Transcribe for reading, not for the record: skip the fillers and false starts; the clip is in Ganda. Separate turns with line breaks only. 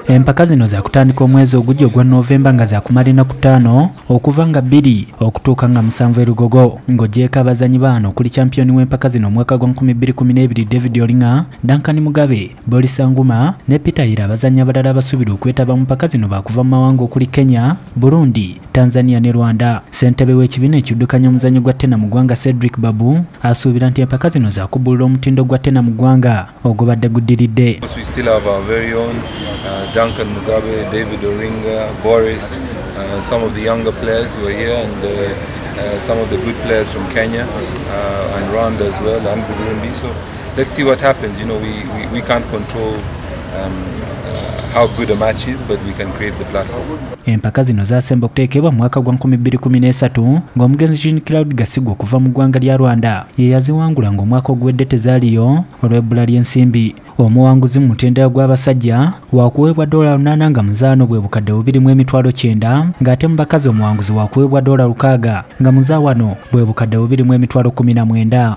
Empaka zino zakutandika omwezi ogujja ogwa Novemba nga zakumala ennaku 5 okuva nga 2 okutuuka nga 7 e Lugogo. Ng'oggyeeko abazannyi bano okuli champiyoni w'empaka zino omwaka gwa 2012 David Oringa, Duncan Mugabe, Boris Anguma ne Peter Yira. Abazannyi abalala abasuubirwa okwetaba mu mpaka zino baakuva mu mawanga okuli Kenya, Burundi, Tanzania ne Rwanda. Ssentebe w'ekibiina ekiddukanya omuzannyo gwa ttena mu ggwanga Cedric Babu asuubira nti empaka zino zakubbulula omutindo gwa ttena mu ggwanga ogubadde guddiridde.
We still have our very own Duncan Mugabe, David Oringa, Boris, some of the younger players who are here, and some of the good players from Kenya and Rwanda as well, and Burundi. So let's see what happens. You know, we can't control how good a match is, but we can create the platform.
Empaka zino zasemba okuteekebwa mu mwaka gwa 2013 ng'omugenzi Jean Claude Gasigwa okuva mu ggwanga lya Rwanda ye yaziwangula ng'omwaka oguwedde tezaaliyo olw'ebbula ly'ensimbi. Omuwanguzi mu mutendera gw'abasajja wakuweebwa $8 nga muzaano bwe 2,900,000, ng'ate mu bakazi omuwanguzi wakuweebwa $600 nga muzaawano bwe 2,019,000.